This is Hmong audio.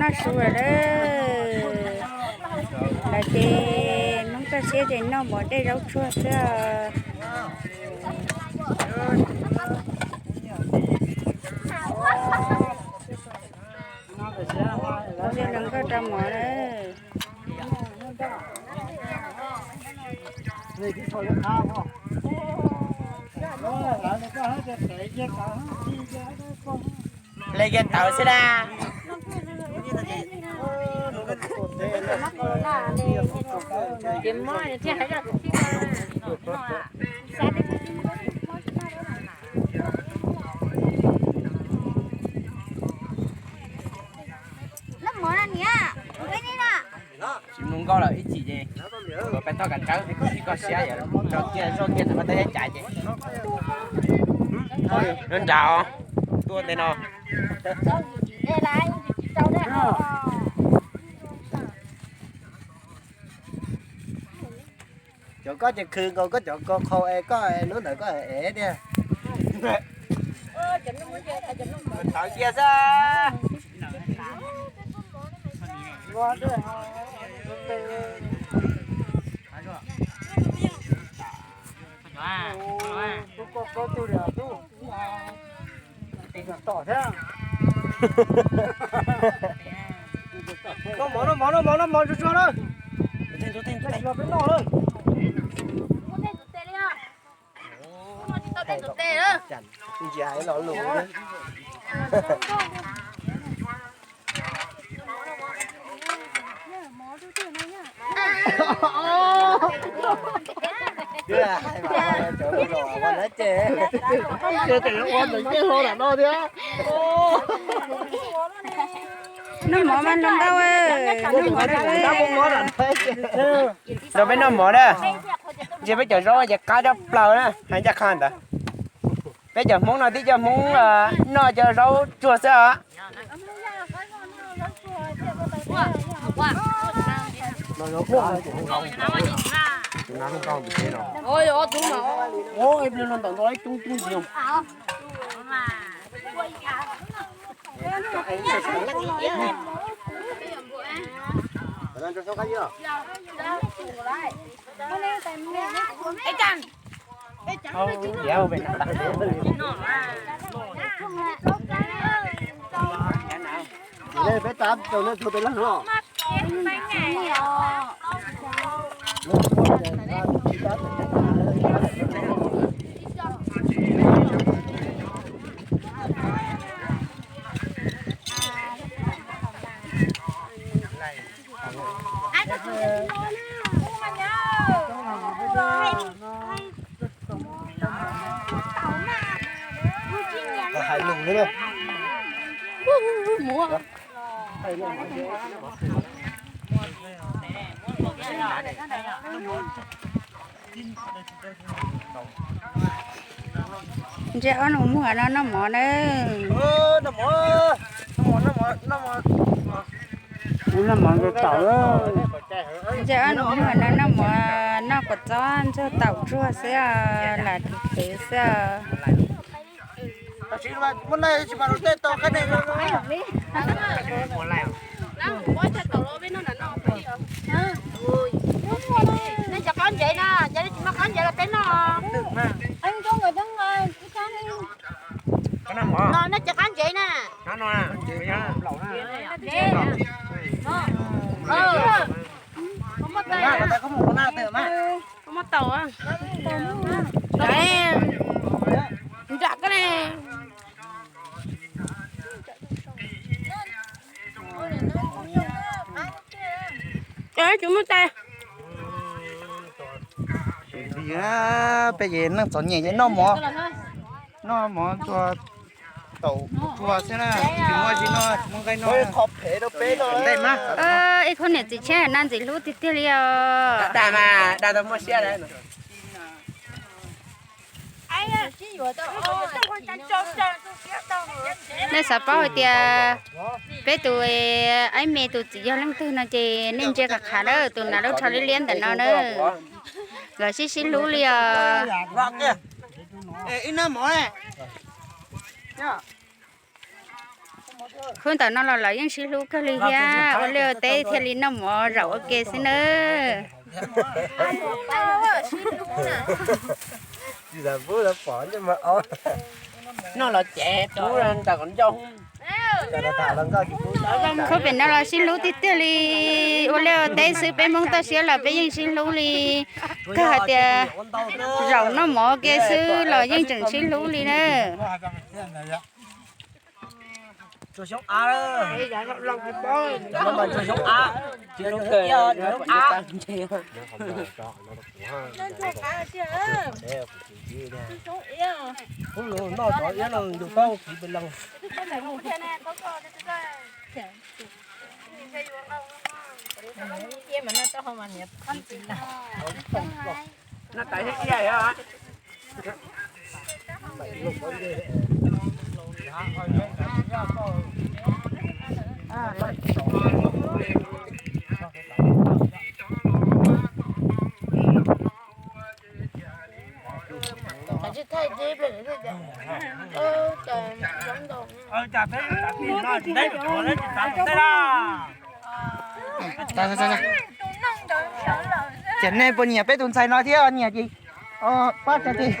Noj su lawm. Lawv ces Hmoob toj siab ces noj mov dej zaub tsuag xwb. Ua li los nkauj rau mov lawm. Hle kiag tawv xwb na. Tsis mus nkauj lawm ib chim ces kuv peb toj kav tsawb ib koj siab yom, rau kiag zoj kiag txog qhov tej cav ces lub nrad tuaj ntej no. Cov koj ces khwv nkaus koj cov ko qhau es koj es lub ntawd koj es tiag. Tawv cia xwb. Noj mov, noj mov, noj mov, noj mov tsuag tsuag na. Ntsia lo lus. Ces ua ntawm tej hlo lam no thiab. Noj mov mas noj ntau, noj mov ntau. Rau peb noj mov na. Ntsia peb cov zaub ces qab cov plaws na, hais ncaj qha ntawd. Peb cov Hmoob no tib co Hmoob noj cov zaub tsuag xwb os. Peb tab tau nej tau peb leeg no. Hais lus li. Ntsia ob nus muag no noj mov na. Noj mov taum. Ntsia ob nus muag no noj mov, noj kua txob ntxuag taum tsuag xwb os, lam khev khev xwb os. Nej cov qab ntsev na, cov nej tsis muaj qab ntsev los peb noj. Nej cov qab ntsev na. Muaj taum. Nram koj ne. Tsis muaj tais. Peb ces neej txom nyem ces noj mov, noj mov tua taum tua xwb na, tsis muaj tsis noj, tsis muaj nqaij noj. Ib khub niam txiv tshiab no ntxim hlub tiag tiag li os. Dag mas dag tau muaj siab. Nej xav paub hais tias peb tus aib me tus txiv yog leej twg no ces nej ntsia qhov qhav na, tus hnav lub rho liab liab ntawm no na. Lawv sib sib hlub li os. Khub ntawm no los lawv yeej sib hlub kawg li thiab, ua liaj ua teb thiaj li noj mov zaum ua ke xwb nawb. Khub pem no los sib hlub tiag tiag li, ua liaj ua teb xwb peb Hmoob toj siab los peb yeej sib hlub li. Kawg hais tias zaum noj mov ua ke xwb los yeej tseem sib hlub li na. Ces nej puas nyiam peb tus ntxhais no thiab, nyiam ces pab tsa tes.